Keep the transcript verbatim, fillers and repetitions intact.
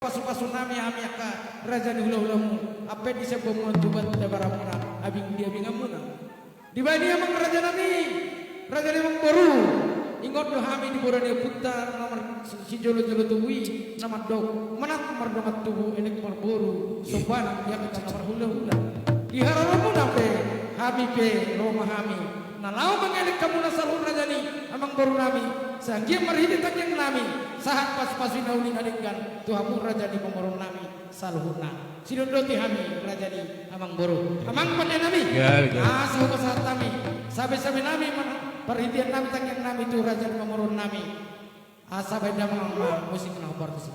pasu-pasu nami hami angka raja ni hula-hulamu, ampe di sian bongan tu banta baramuna, abing di abinganmuna. Dibahen i amang raja nami, raja ni amang boru, ingot do hami di boru ni ompunta na mar-, sijolo-jolo tubu i na mandok, manat mardongan tubu elek marboru, somba nang di angka na marhula-hula. Di haroromuna pe, hami pe ro ma hami na laho mangelek hamuna saluhut raja ni amang boru nami, sai anggiat marhite tangiang nami sahat pasu-pasu i na uli na denggan tu hamu raja ni pamoruon nami saluhutna. Sidondoti hami raja ni amang boru. Amang pande nami. Gabe, gabe. Asa hupasahat hami sabe-sabe nami, parhitean nami, tangiang nami tu raja ni pamoruon nami. Asa baen damang ma musik na hombar tusi.